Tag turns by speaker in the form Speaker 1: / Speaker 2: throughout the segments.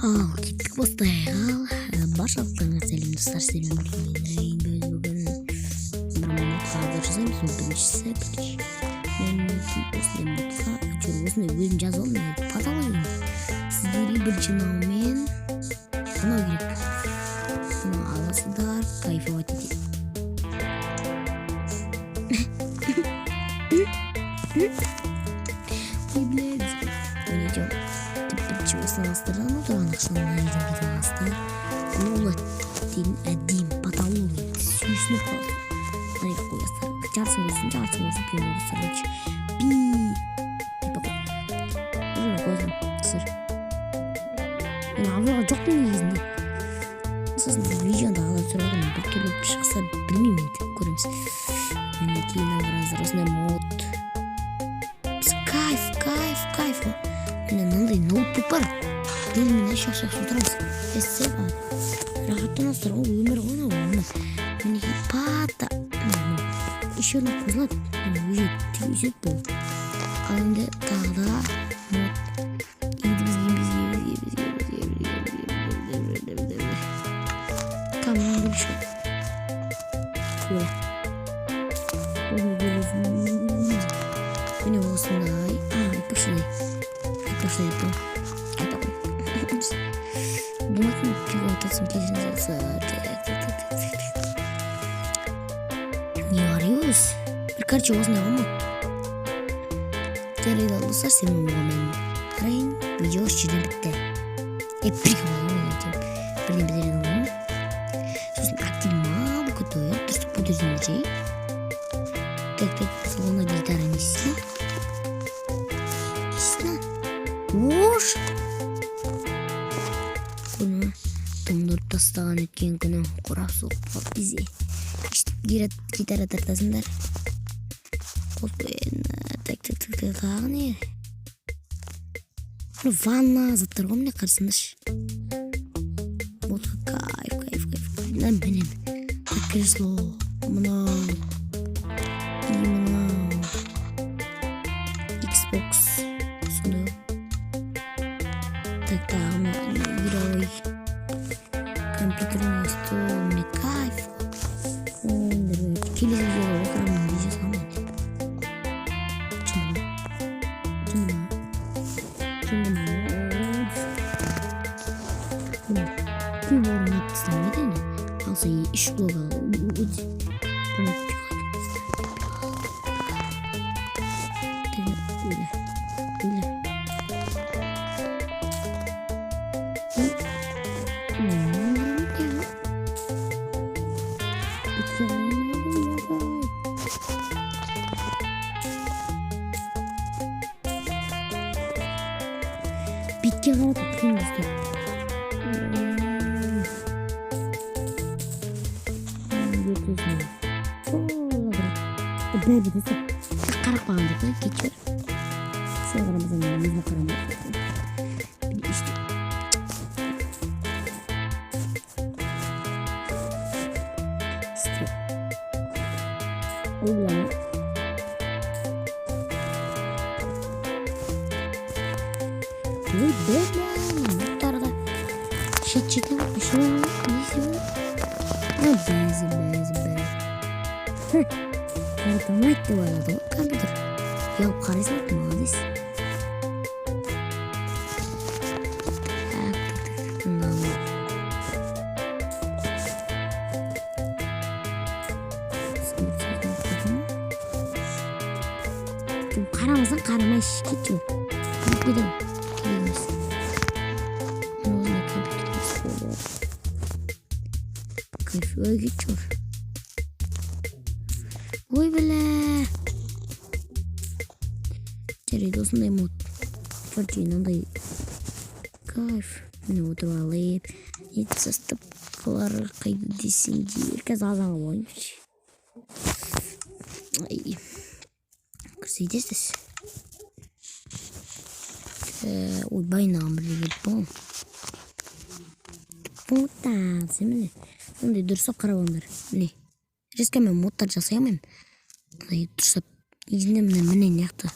Speaker 1: Ал кеттік, бастайық. Ал баршалықтарыңа сәлем, достар! Сіздермен бірге мен, Райым. Біз бүгін бір модқа обзор жасаймыз. Ол біріншісі, короче, мен осындай модқа, әйтеуір, осындай өзім жазып алдым енді потолок. Сіздерге бірінші мынаумен, мынау керек, бұны аласыздар, кайфовать етеді. Ой, блядь, ойнайтын деп бірінші осыны аласыздар да, анау тұрған ақшаны мына жерден бүйтіп аласыздар. Лола деген әдемі потолок, енді сүйсініп қаласыздар. Мына жерге қоясыздар, жартысын көрсін, жартысын көрсін, достар. Короче, би деп қой, қоя достар. Мен обзорға жоқпын негізінде, сосын видеоны қалай түсіріп жатырмын, біртүрлі болып шықса, білмеймін, енді көреміз. Мінекей, мына қараңыздар, осындай мод. Біз кайф, кайф, кайф қой. Міне, мынандай ноутбук бар, Dell-мен шақ шақ отырамыз, эссе, рахаттанасыздар ғой. Өмір ғой мынау, өмір. Мінекей, пата еще одна қосылады, міне, уже өседі бұл. Ал енді тағы да мод. Енді бізге, бізге, бізге, бізге, бізге, бізге, бізге, бізге, бізге, камера бірінші. Міне, осындай. А, айтпақшы, айтпақшы, айта ғой, болмайтын пиво айтасың, кешіріңіздер. Так, так, так, так, так, не бар өзі бір, короче, осындай ғой мод. Жарайды, ал, достар, сіздермен болған мен, Райым. Видео осы жерден бітті. Е, прикол, бірден бітіреді ғой. Сосын актив ма болып кетті ғой, дұрыстап көтерсеңдер ше. Так, так, мысалы, гитара не істейді? Не істейді? Ош, көрдің ма, тоңдырып тастаған өткен күні, қорап соғып қалды бізде. Өйстіп гитара тартасыңдар, қосып. Так, так, так, так, тағы не? Ванна заттар ғой, міне, қарасаңдаршы. Вот кайф, кайф, кайф. Мына, міне, кресло мынау и мынау Xbox сондай ғой. Так, тағы мына игровой компьютерный стол, міне, кайф. Келесі видеода отырамын, видео саламын енді. Жынды ма, жынды ма, жынды ма? Көп орын алып тастамайды енді, алса, үш блок алады өте. Бұны өлі, өлі. Бетке қарай. Бетке қарату қиын, достар. Ертесіне бәрі, достар, қарап қалған жоқ та, кетші. Сен қарамасаң, мен өзіме қарамай өйстіп. Істеп, ой. Ой, бля, модтарға шет шетінен қосып не істеп? Бәзі, бәзі, бәзі қараталмайды деп ойлады ғой компьютер. Ұялып қарай салады, молодец. Так, так, так, так, мынаны қарамасаң, қарамайшы, кетші, өліп кетемін, керек емес. Міне, осындай компьютер стол бар, кайф. Ой, кетші. Ой, бля, жарайды, осындай мод. Короче, мынандай кайф. Міне, отырып алып, не, заставкалар қайда десеңдер, қазір азан қылып алайыншы. Ай, көрсетесіз. Ойбай, мынаған бірдеңе келіп ғой. Міне, мындай дұрыстап қарап алыңдар. Міне, резко мен модтар жасай алмаймын мындай дұрыстап. Негізінде, міне, міне, мына жақта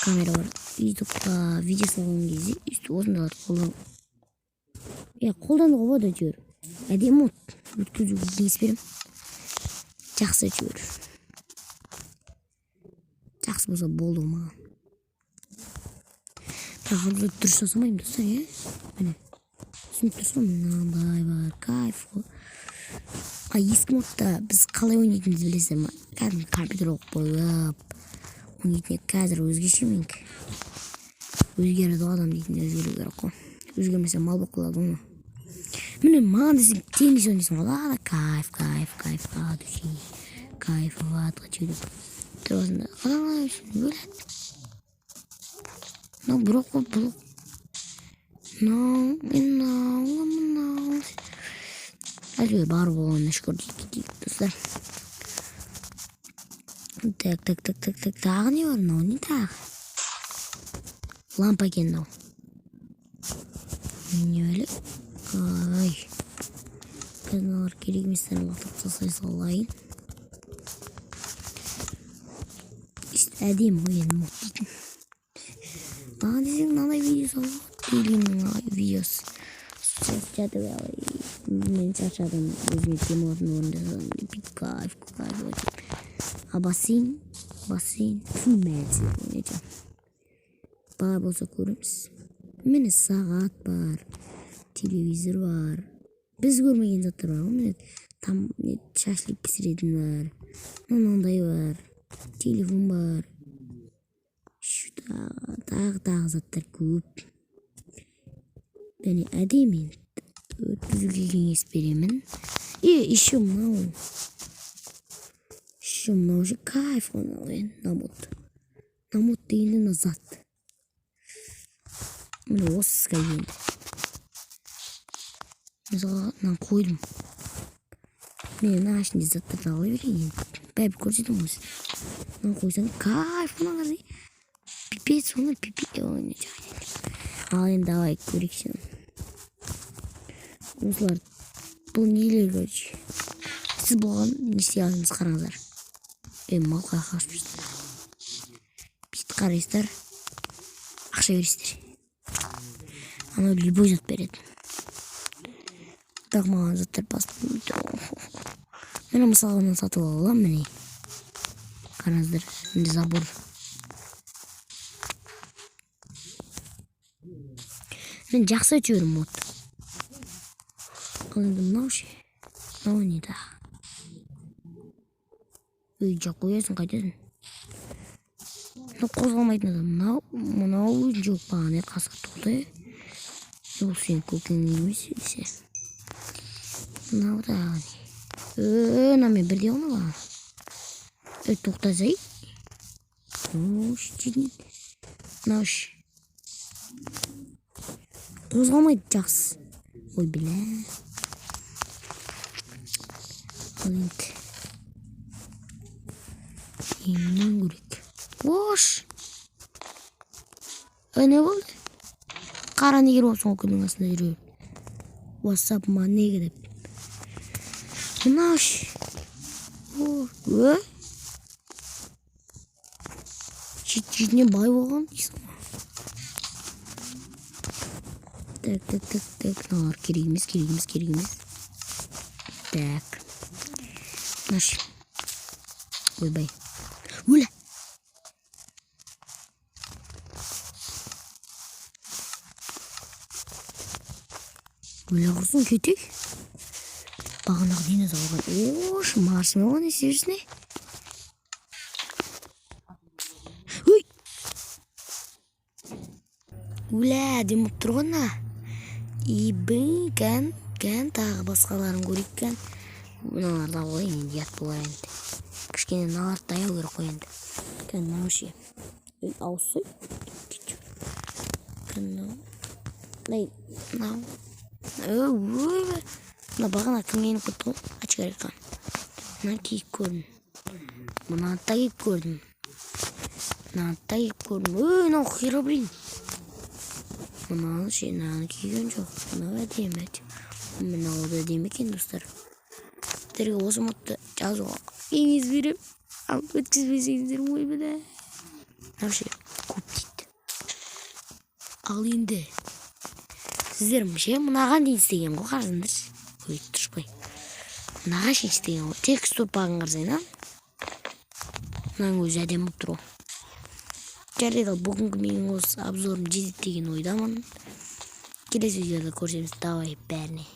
Speaker 1: камера бар. Ютубқа видео салған кезде өйстіп осындайларды қолдан. Иә, қолдануға болады әйтеуір. Әдемі мод. Өткізуге кеңес беремін. Жақсы әйтеуір. Жақсы болса болды ғой маған. Бірақ обзор дұрыс жасамаймын, достар, иә. Міне. Түсініп тұрсыз ғой, мынандай бар, кайф қой. А ескі модта біз қалай ойнайтынымызды білесіздер ма? Кәдімгі компьютер оқып қойып ойнайтын едік. Қазір өзгеше менікі. Өзгереді ғой адам дейтін, өзгеру керек қой. Өзгермесе, мал болып қалады ғой. Міне, маған десең, теңіз ойнайсың ғой, ладно, кайф, кайф, кайф, от души, кайфовать хочу деп тұрасың да, қалай өледі. Мынау бұрық қой, бұл. Мынау, мынау, мынау. Әйтеуір бар болғанына шүкір дейік кетейік, достар. Так, так, так, так, так, тағы не бар? Мынау не тағы? Лампа екен мынау. Не бәле? Ай. Қазір мыналар керек емес, лақтырып тастай салайын. Әдемі ғой енді мод дейтін. Маған десең, мынандай видео салуға Дейлиннің видеосы. Жатып, мен шаршадым, өзіме демалатын орын жасадым деп, бүйтіп кайф, кайф деп. А бассейн, бассейн, фу, мәнсіз ойнайтын. Бар болса көреміз. Міне, сағат бар, телевизор бар. Біз көрмеген заттар бар ғой, міне, там не, шашлык пісіретін бар, мынандай бар, телефон бар. Тағы, тағы, тағы заттар көп. Және әдемі енді. Өткізуге кеңес беремін. И еще мынау. Еще мынау же кайф қой мынау енді, мына мод. Мына мод дегенде мына зат. Міне, осы енді. Мысалға, мынаны қойдым. Мен мына ішінде заттарды ала берейін енді. Бәрібір көрсетемін ғой. Мынаны қойсаң, кайф, мына қарасай. Пипец, оны пипец. Ой, ал енді давай көрейік сені. Осылар, бұл нелер, короче. Сіз болған не істей аласыз, қараңыздар. Ей, мал қаяққа қашып жүрсің? Бүйтіп қарайсыздар, ақша бересіздер. Анау любой зат береді. Бірақ маған заттар басып. Міне, мысалға, мынаны сатып ала аламын, міне. Қараңыздар, міне, забор. Мен жақсы әйтеуір мод. Ал енді мынау ше? Мынау не тағы? Үй жақ қоясың, қайтесің? Мынау қозғалмайтын адам. Мынау, мынау жоқ, бағана қасқыр тоқтай. Ол сенің көкең емес десе. Мынау тағы не? Мынамен бірдей ғой мынау. Ей, тоқтасай. Мынау ше? Қозғалмайды жақсы. Ой, бля. Ал енді. Енді көрейік. Ош. Не болды? Қара негер болыпсың ғой, күннің астында жүре беріп. WhatsApp ма неге деп. Мынау ше? О, ө? Жетіне бай болған дейсің ғой. Так, так, так, так. Мыналар керек емес, керек емес, керек емес. Так. Мына ше? Ойбай. Өлә. Өлә құрсын, кетейік. Бағанағы динозаврға. Ош, маршмеллоу не істеп жүрсің, не? Ой! Өлә, әдемі болып тұр ғой мына. Ибі, кән, кән, тағы басқаларын көрейік, кән. Мыналарды алып алайын енді, ұят болар енді. Кішкене мыналарды таяу керек қой енді. Кән, мынау ше? Ей, ауыз. Кән, мынау. Ей, мынау. Ой, мына бағана кім еніп кетті ғой? Очкарикқа. Мынаны киіп көрдім. Мынаны да киіп көрдім. Мынаны да киіп көрдім. Ой, мынау Херобрин. Мынаны ше, мынаны киген жоқ. Мынау әдемі. Мынау да әдемі екен, достар. Сіздерге осы модты жазуға кеңес беремін. Ал өткізбесеңіздер, ой, бля. Мынау ше, көп дейді. Ал енді Сіздер ше, мынаған дейін істеген ғой, қарасаңдаршы. Ой, тұршы, мынаған шейін істеген ғой. Текстур пагын қарасаң, а, мынаның өзі әдемі болып тұр ғой. Жарайды, ал бүгінгі менің осы обзорым жетеді деген ойдамын. Келесі видеода көрісеміз. Давай, бәріне.